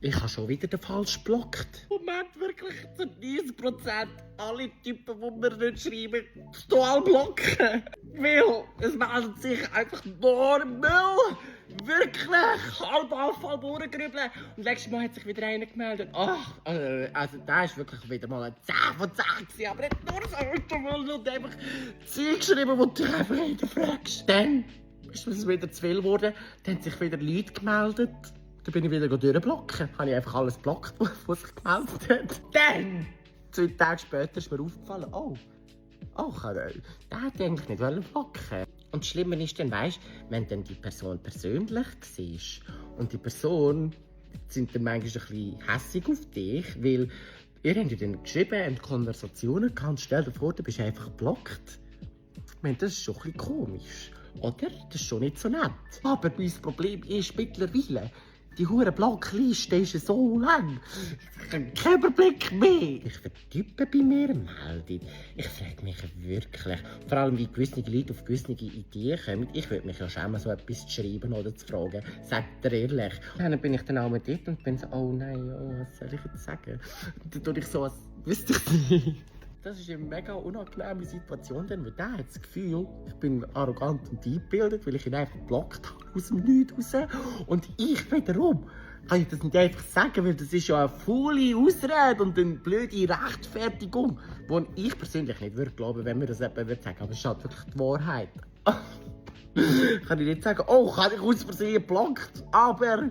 Ich habe schon wieder den falsch geblockt. Moment, wirklich zu 90% alle Typen, die mir nicht schreiben, total blocken. Weil es meldet sich einfach nur Müll. Wirklich. Halb auf, halb durchgrübeln. Und letztes Mal hat sich wieder einer gemeldet. Ach, also der ist wirklich wieder mal ein 10 von 10 gewesen. Aber nicht nur so heute Müll und einfach Zeug geschrieben, die du dich einfach hinterfragst. Dann ist es wieder zu viel geworden. Dann haben sich wieder Leute gemeldet. Dann bin ich wieder durchblocken. Habe ich einfach alles geblockt, was sich gemeldet hat. Dann, 2 Tage später, ist mir aufgefallen, der hätte eigentlich nicht blocken. Und das Schlimme ist dann, weisst, wenn dann die Person persönlich war und die Person sind dann manchmal ein bisschen hässig auf dich, weil ihr habt ja dann geschrieben und Konversationen gehabt und stell dir vor, du bist einfach geblockt. Ich meine, das ist schon ein bisschen komisch, oder? Das ist schon nicht so nett. Aber mein Problem ist mittlerweile, die hure Blockliste ist so lang. Ich habe keinen Überblick mehr. Ich vertippe bei mir Meldung. Ich frage mich wirklich, vor allem wie gewisse Leute auf gewisse Ideen kommen. Ich würde mich ja schämen, so etwas zu schreiben oder zu fragen. Sagt ihr ehrlich. Dann bin ich dann auch mit dort und bin so, oh nein, was soll ich jetzt sagen? Dann tue ich so, als wüsste ich nicht. Das ist eine mega unangenehme Situation, denn weil der hat das Gefühl, ich bin arrogant und eingebildet, weil ich ihn einfach geblockt habe aus dem Nichts raus. Und ich wiederum kann ich das nicht einfach sagen, weil das ist ja eine faule Ausrede und eine blöde Rechtfertigung, die ich persönlich nicht würde glauben, wenn mir das jemand würde sagen. Aber es ist halt wirklich die Wahrheit. Kann ich nicht sagen, oh, ich habe dich aus Versehen geblockt, aber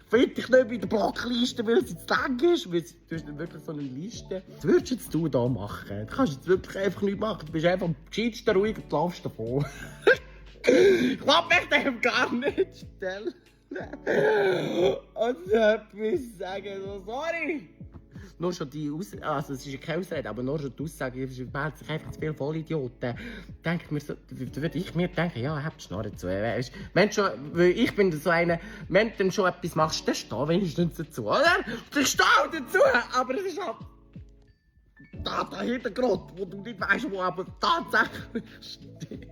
finde ich nicht bei der Blockliste, weil sie zu lang ist. Weil du hast nicht wirklich so eine Liste. Was würdest jetzt du da machen? Du kannst jetzt wirklich einfach nichts machen. Du bist einfach am gescheitsten ruhig und laufst davon. Ich will mich dem gar nicht stellen. Und etwas sagen, so sorry. Nur schon die Ausrede, also es ist ja keine Ausrede, aber nur schon die Aussage, es melden sich einfach zu viele Vollidioten. Denkt mir so, würde ich mir denken, ja, habt die Schnurre zu. Weißt, wenn schon, weil ich bin so einer, wenn du dann schon etwas machst, dann steh wenigstens dazu, oder? Ich stehe auch dazu, aber es ist halt der Hintergrund, wo du nicht weißt, wo aber tatsächlich steht.